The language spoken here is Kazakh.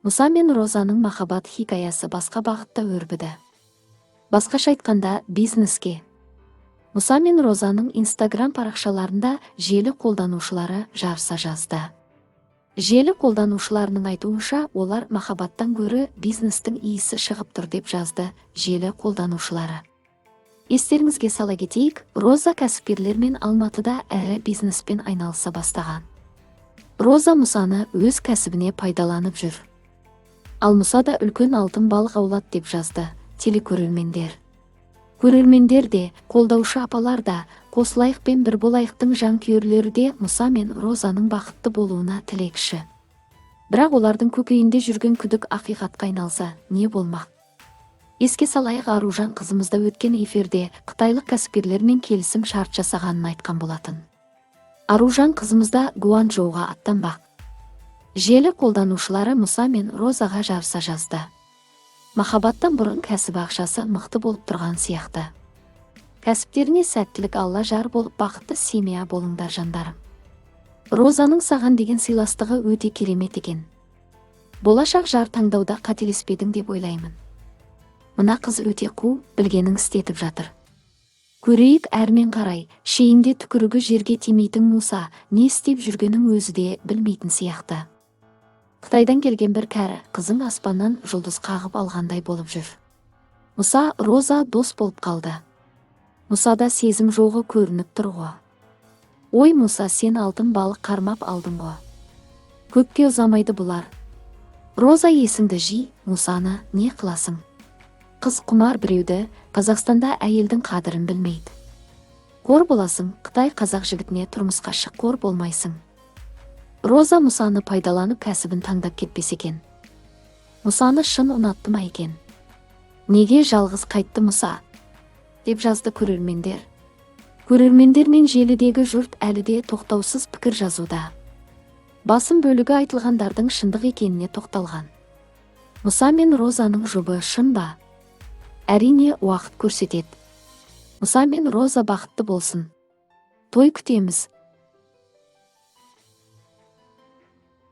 Мұса мен Розаның махаббат хикаясы басқа бағытта өрбіді. Басқаша айтқанда, бизнеске. Мұса мен Розаның Инстаграм парақшаларында желі қолданушылары жарыса жазды. Желі қолданушыларының айтуынша, олар махаббаттан гөрі бизнестің иісі шығып тұр деп жазды желі қолданушылары. Естеріңізге сала кетейік, Роза кәсіпкерлермен Алматыда ірі бизнеспен айналыса бастаған. Роза Мұсаны өз кәсібіне пайдаланып жүр. Ал Мұса да үлкен алтын балық аулады деп жазды телекөрермендер. Көрермендер де, қолдаушы апалар да, қосылайық пен бір болайықтың жанкүйерлері де Мұса мен Розаның бақытты болуына тілекші. Бірақ олардың көкейінде жүрген күдік ақиқатқа айналса, не болмақ? Еске салайық, Аружан қызымызда өткен эфирде қытайлық кәсіпкерлермен келісім шарт жасағанын айтқан болатын. Аружан қызымызда Гуанчжоуға аттанбақ. Желі қолданушылары Мұса мен Розаға жарыса жазды. Махаббаттан бұрын кәсіп ақшасы мықты болып тұрған сияқты. Кәсіптеріне сәттілік, Алла жар болып, бақытты семья болыңдар, жандарым. Розаның саған деген сыйластығы өте керемет екен. Болашақ жар таңдауда қателеспедің деп ойлаймын. Мына қыз өте қу, білгенін істетіп жатыр. Көрейік әрмен қарай, шейінде түкірігі жерге тимейтін Мұса не істеп жүргенін өзі де білмейтін сияқты. Қытайдан келген бір кәрі қызың аспаннан жұлдыз қағып алғандай болып жүр. Мұса, Роза дос болып қалды. Мұсада сезім жоғы көрініп тұр ғой. Ой, Мұса, сен алтын балық қармап алдың ғой. Көпке ұзамайды бұлар. Роза, есіңді жи, Мұсаны не қыласың? Қыз құмар біреуді, Қазақстанда әйелдің қадірін білмейді. Қор боласың, қытай қазақ жігітіне тұрмысқа шық, қор болмайсың. Роза Мұсаны пайдаланып кәсібін таңдап кетпес екен. Мұсаны шын ұнатты ма екен? Неге жалғыз қайтты Мұса? Деп жазды көрермендер. Көрермендер мен желідегі жұрт әлі де тоқтаусыз пікір жазуда. Басым бөлігі айтылғандардың шындық екеніне тоқталған. Мұса мен Розаның жұбы шын ба? Әрине, уақыт көрсетеді. Мұса мен Роза бақытты болсын. Той күтеміз.